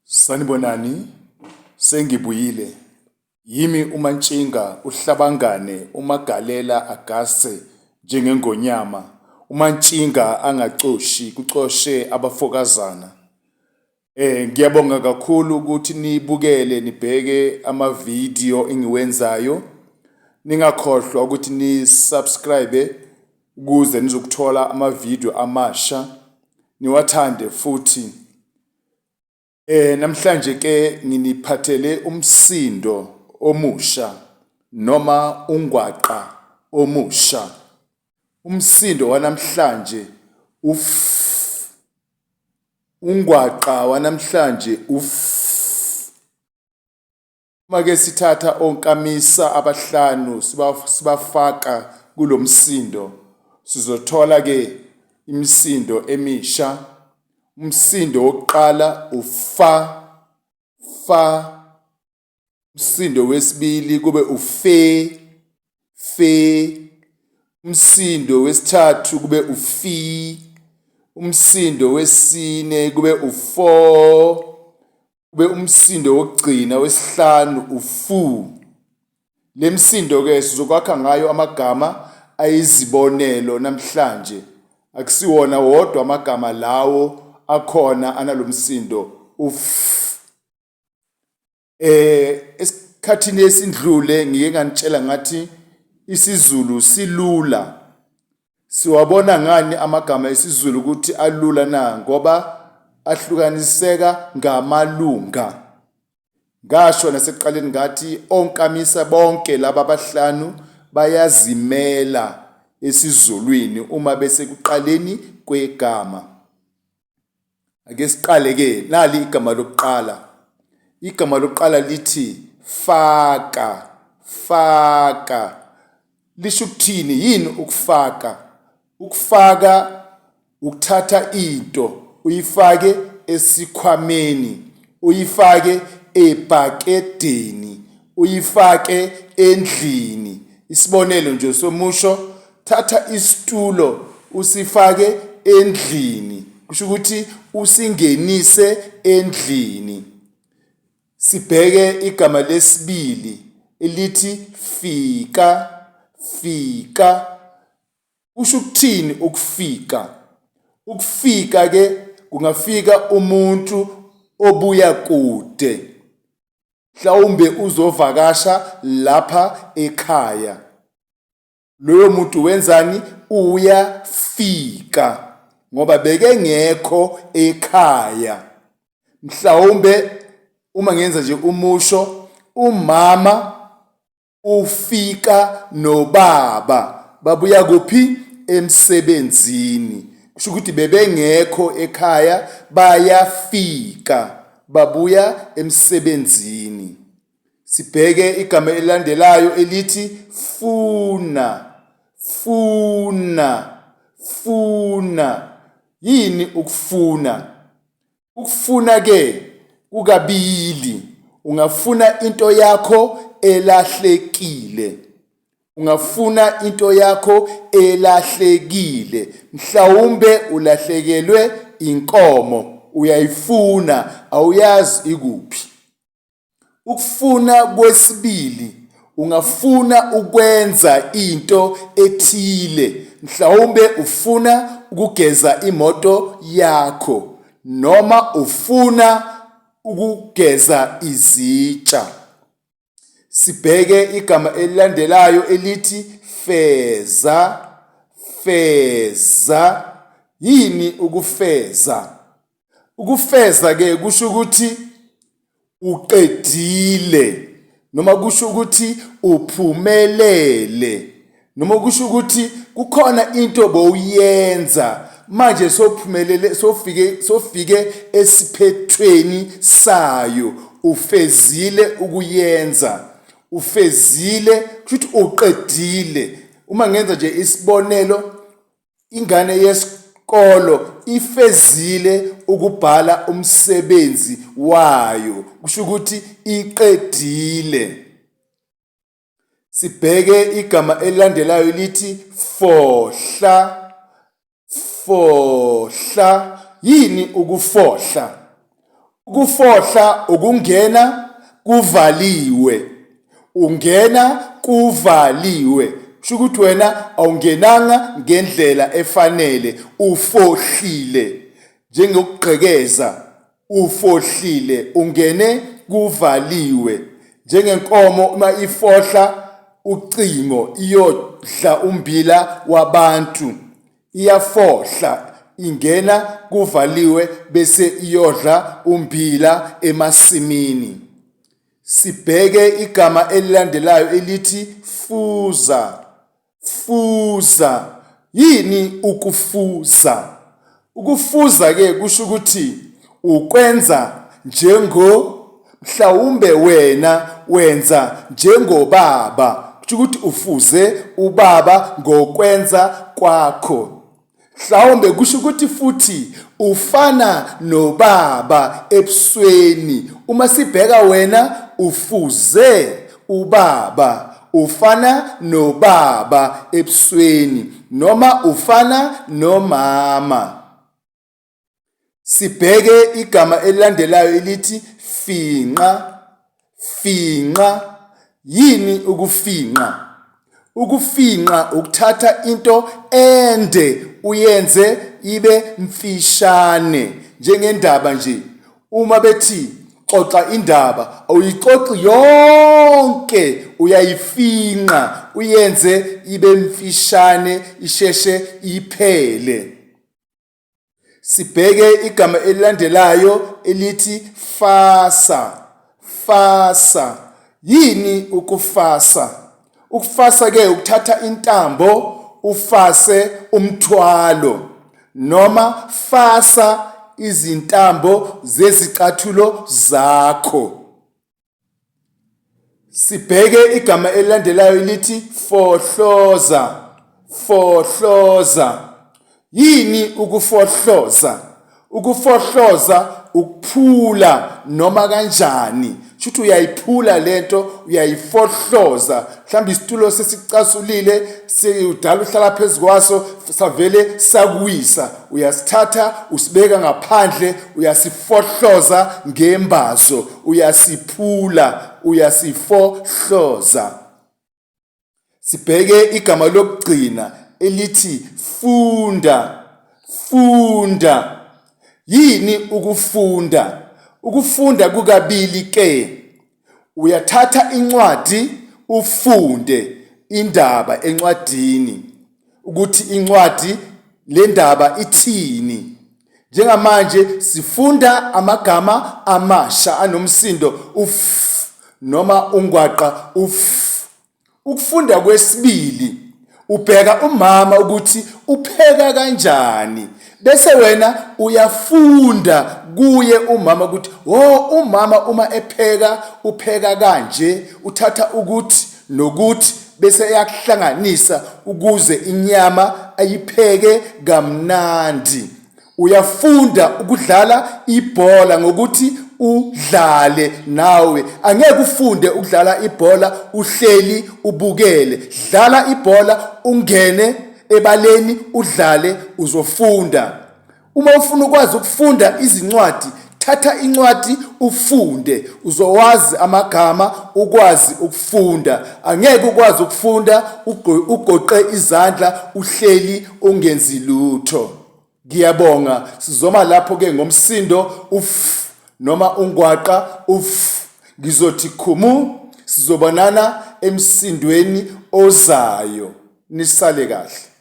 Sanibonani, sengibuyile. Yimi uMantshinga, uHlabangane, uMagalela agase njengengonyama, uMantshinga angacoshi kucoshe abafokazana. Ngiyabonga kakhulu ukuthi nibukele nibheke ama-video engiwenzayo. Ningakhohlwa ukuthi ni-subscribe ukuze nizokuthola ama-video amasha, niwathande futhi. Namhlanje ke nginiphathele umsindo omusha noma ungwaqa omusha. Umsindo wanamhlanje u-f. Ungwaqa wanamhlanje u-f. Uma ke sithatha onkamisa abahlanu sibafaka kulo msindo sizothola ke imisindo emisha. Umsindo wokuqala ufa, fa. Umsindo wesibili kube ufe, fe. Umsindo wesithathu kube ufi. Umsindo wesine kube ufo. Kube umsindo wokugcina wesihlanu ufu. Le misindo ke sizokwakha ngayo amagama ayizibonelo namhlanje. Akusiwona wodwa amagama lawo akhona analomsindo uf. Esikhathini esindlule ngike nganitshela ngathi isiZulu silula. Siwabona ngani amagama esiZulu ukuthi alula na? Ngoba ahlukaniseka ngamalunga. Ngasho nasekuqaleni ngathi onkamisa bonke laba abahlanu bayazimela esiZulwini uma besekuqaleni kwegama. Ake siqale ke, nali igama lokuqala. Igama lokuqala lithi faka, faka. Lisho ukuthini? Yini ukufaka? Ukufaka ukuthatha into uyifake esikhwameni, uyifake ebhakedeni, uyifake endlini. Isibonelo nje somusho, thatha isitulo usifake endlini, kusho ukuthi usingenise endlini. Sibheke igama lesibili elithi fika, fika. Kusho ukuthini ukufika? Ukufika ke kungafika umuntu obuya kude, mhlawumbe uzovakasha lapha ekhaya. Loyo muntu wenzani? Uyafika ngoba bekengekho ekhaya. Mhlawumbe uma ngenza nje umusho, umama ufika nobaba babuya kuphi? Emsebenzini. Kusho ukuthi bebengekho ekhaya, bayafika babuya emsebenzini. Sibheke igama elilandelayo elithi funa, funa, funa. Yini ukufuna? Ukufuna ke kukabili. Ungafuna into yakho elahlekile. Ungafuna into yakho elahlekile. Mhlawumbe ulahlekelwe inkomo, uyayifuna, awuyazi ikuphi. Ukufuna kwesibili, ungafuna ukwenza into ethile, mhlawumbe ufuna ukugeza imoto yakho noma ufuna ukugeza izitsha. Sibheke igama elilandelayo elithi feza, feza. Yini ukufeza? Ukufeza ke kusho ukuthi uqedile noma kusho ukuthi uphumelele noma kusho ukuthi kukhona into bowuyenza manje sophumelele, sofike sofike esiphethweni sayo, ufezile ukuyenza, ufezile kusho ukuthi uqedile. Uma ngenza nje isibonelo, Ingane yesikolo ifezile ukubhala umsebenzi wayo, kusho ukuthi iqedile. Sibheke igama elilandelayo lithi fohla, fohla. Yini ukufohla? Ukufohla ukungena kuvaliwe. Ungena kuvaliwe. Kusho ukuthi wena awungenanga ngendlela efanele, ufohlile. Njengokugqekeza, ufohlile, ungene kuvaliwe. Njengenkomo uma ifohla ucingo iyodla umbila wabantu. Iyafohla ingena kuvaliwe bese iyodla umbila emasimini. Sibheke igama elilandelayo elithi fuza. Fuza. Yini ukufuza? Ukufuza ke kusho ukuthi ukwenza njengo mhlawumbe wena wenza njengobaba kusho ukuthi ufuze ubaba ngokwenza kwakho mhlawumbe kusho ukuthi futhi ufana nobaba ebusweni uma sibheka wena ufuze ubaba ufana nobaba ebusweni noma ufana nomama Sibheke igama elilandelayo elithi finqa. Finqa. Yini ukufinqa? Ukufinqa ukuthatha into ende uyenze ibe mfishane njengendaba nje. Uma bethi xoxa indaba awuyixoxi yonke uyayifinqa uyenze ibe mfishane isheshe iphele. Sibheke igama elilandelayo elithi fasa. Fasa. Yini ukufasa? Ukufasa ke ukuthatha intambo ufase umthwalo noma fasa izintambo zezicathulo zakho. Sibheke igama elilandelayo elithi fohloza. Fohloza. Yini ukufohloza? Ukufohloza ukuphula noma kanjani. Shuthi uyayiphula lento uyayifohloza. Mhlawumbe isitulo sesicasulile sewudala uhlala phezu kwaso savele sakuwisa. Uyasithatha usibeka ngaphandle uyasifohloza ngembazo. Uyasiphula, uyasifohloza. Sibheke igama lokugcina elithi funda. Funda. Yini ukufunda? Ukufunda kukabili ke. Uyathatha incwadi ufunde indaba encwadini ukuthi incwadi le ndaba ithini. Njengamanje sifunda amagama amasha anomsindo u-f noma ungwaqa u-f. Ukufunda kwesibili ubheka umama ukuthi upheka kanjani bese wena uyafunda kuye umama ukuthi wo umama uma epheka upheka kanje uthatha ukuthi nokuthi bese eyakuhlanganisa ukuze inyama ayipheke kamnandi. Uyafunda ukudlala ibhola ngokuthi udlale nawe. Angeke ufunde ukudlala ibhola uhleli ubukele. Dlala ibhola ungene ebaleni udlale uzofunda. Uma ufuna ukwazi ukufunda izincwadi, thatha incwadi ufunde, uzowazi amagama ukwazi ukufunda. Angeke ukwazi ukufunda ugoqe izandla uhleli ungenzi lutho. Ngiyabonga, sizoma lapho ke ngomsindo uf noma ungwaqa uf. Ngizothi khumu, sizobonana emsindweni ozayo. Nisale kahle.